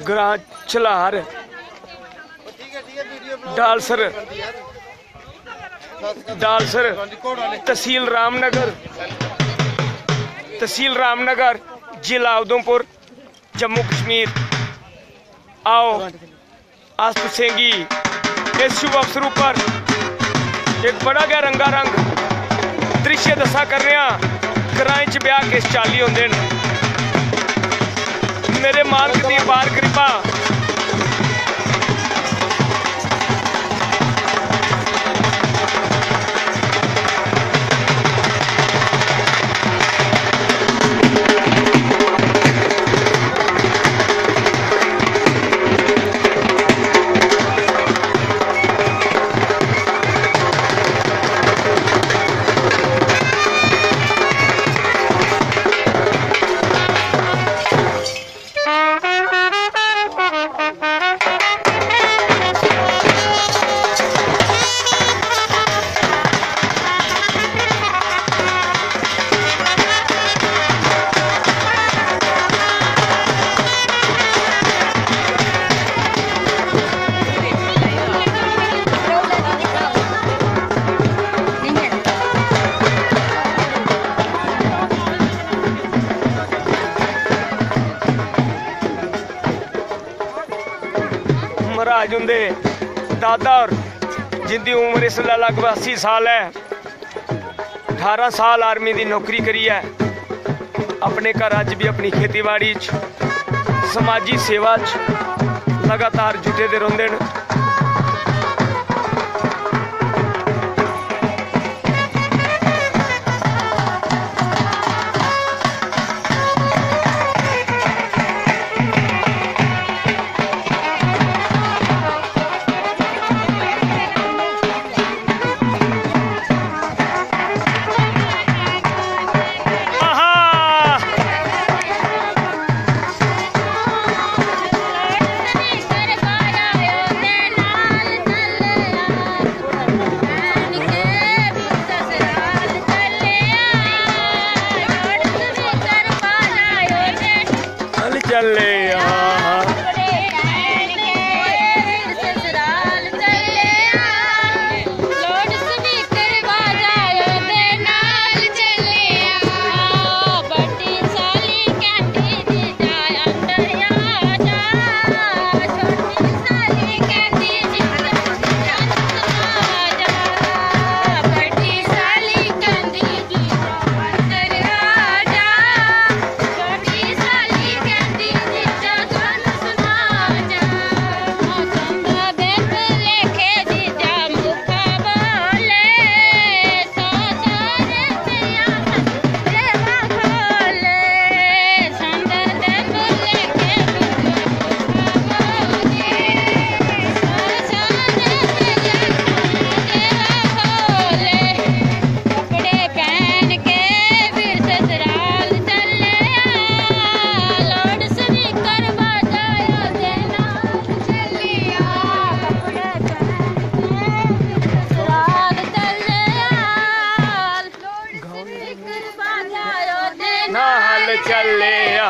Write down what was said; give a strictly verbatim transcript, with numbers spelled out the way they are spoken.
ग्रां चलार, डालसर, डालसर, तहसील रामनगर, तहसील रामनगर, जिला उधमपुर, जम्मू कश्मीर। आओ, अस तुसेंगी इस शुभ अवसर उप्पर इक बड़ा गै रंगारंग दृश्य दस्सा करने आं। ग्राएं च ब्याह् किस चाल्ली होंदे न। मेरे मालक दी अपार किरपा। महाराज हुंदे दादा होर, जिंदी उम्र इसलै लगभग अस्सी साल ऐ, ठारां साल आर्मी दी नौकरी करियै अपने घरा च बी, अपनी खेतीबाड़ी च, समाजी सेवा च लगातार जुटे दे रौंह्दे न। चल चले आ। नाल चले आ।